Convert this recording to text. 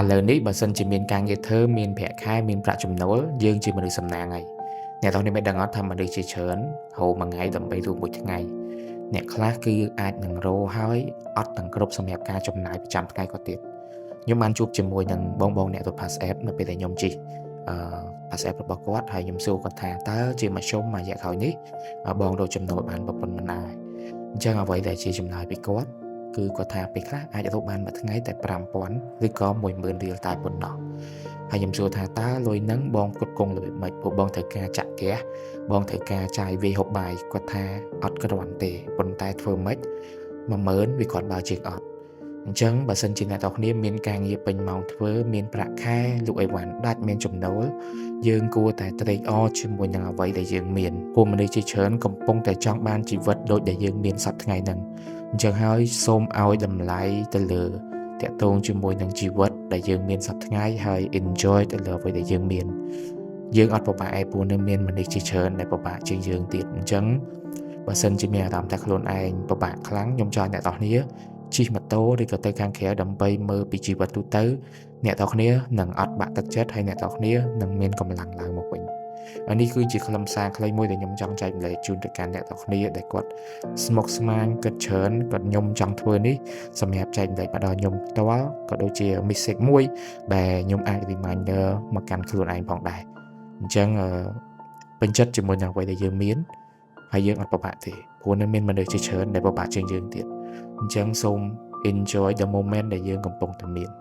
ឥឡូវនេះបើសិនជាមានការងារធ្វើមានប្រាក់ខែមានប្រាក់ចំណូលយើងជាមនុស្សសំណាងហើយអ្នកទាំងនេះមិនដឹងអត់ថាមនុស្សជាច្រើនរកមួយថ្ងៃដើម្បីរស់មួយថ្ងៃអ្នកខ្លះគឺអាចនឹងរកហើយអត់ទាំងគ្រប់សម្រាប់ការចំណាយប្រចាំថ្ងៃក៏ទៀតខ្ញុំបានជួបជាមួយនឹងបងបងអ្នកទៅ Pass App នៅពេលដែលខ្ញុំជិះអឺ Pass App របស់គាត់ហើយខ្ញុំសួរគាត់ថាតើជាមធ្យមមួយរយៈក្រោយនេះបងរកចំណូលបានប៉ុណ្ណាហើយអញ្ចឹងអ្វីដែលជាចំណាយពីគាត់គឺគាត់ថាពេលខ្លះអាចរកបានមួយថ្ងៃតែ5000ឬក៏10000រៀលតែប៉ុណ្ណោះហើយខ្ញុំសួរថាតើលុយហ្នឹងបងផ្គត់ផ្គង់របៀបម៉េចព្រោះបងត្រូវការចាក់ហ្គាសបងត្រូវការចាយវាយហូបបាយគាត់ថាអត់គ្រាន់ទេប៉ុន្តែធ្វើម៉េច10000វាគាត់បើជាងអត់អញ្ចឹងបើសិនជាអ្នកទាំងគ្នាមានការងារពេញម៉ោងធ្វើមានប្រាក់ខែលក់អីវ៉ាន់ដាច់មានចំណូលយើងគួរតែត្រេកអរជាមួយនឹងអ្វីដែលយើងមានព្រោះមនុស្សជាច្រើនកំពុងតែចង់បានជីវិតដូចដែលយើងមានសប្តាហ៍ថ្ងៃហ្នឹងអញ្ចឹងហើយសូមឲ្យតម្លៃទៅលើតាក់ទងជាមួយនឹងជីវិតដែលយើងមានសប្តាហ៍ថ្ងៃហើយ enjoy ទៅលើអ្វីដែលយើងមានយើងអត់ពិបាកឯព្រោះនៅមានមនុស្សជាច្រើនដែលពិបាកជាងយើងទៀតអញ្ចឹងបើសិនជាមានអារម្មណ៍ថាខ្លួនឯងពិបាកខ្លាំងខ្ញុំចង់ឲ្យអ្នកទាំងគ្នាជិះម៉ូតូឬក៏ទៅខាងក្រៅដើម្បីមើលពីជីវិតទូទៅអ្នកទាំងគ្នានឹងអត់បាក់ទឹកចិត្តហើយអ្នកទាំងគ្នានឹងមានកម្លាំងឡើងមកវិញហើយនេះគឺជាខ្លឹមសារខ្លីមួយដែលខ្ញុំចង់ចែករំលែកជូនទៅកាន់អ្នកទាំងគ្នាដែលគាត់ស្មុគស្មាញគិតច្រើនគាត់ខ្ញុំចង់ធ្វើនេះសម្រាប់ចែករំលែកមកដល់ខ្ញុំផ្ទាល់ក៏ដូចជា message មួយដែលខ្ញុំអាច reminder មកកាន់ខ្លួនឯងផងដែរអញ្ចឹងពេញចិត្តជាមួយនឹងអ្វីដែលយើងមានហើយយើងអត់ពិបាកទេព្រោះនៅមានមនុស្សជាច្រើនដែលពិបាកជាងយើងទៀតអញ្ចឹងសូម enjoy the moment ដែលយើងកំពុងតែមាន។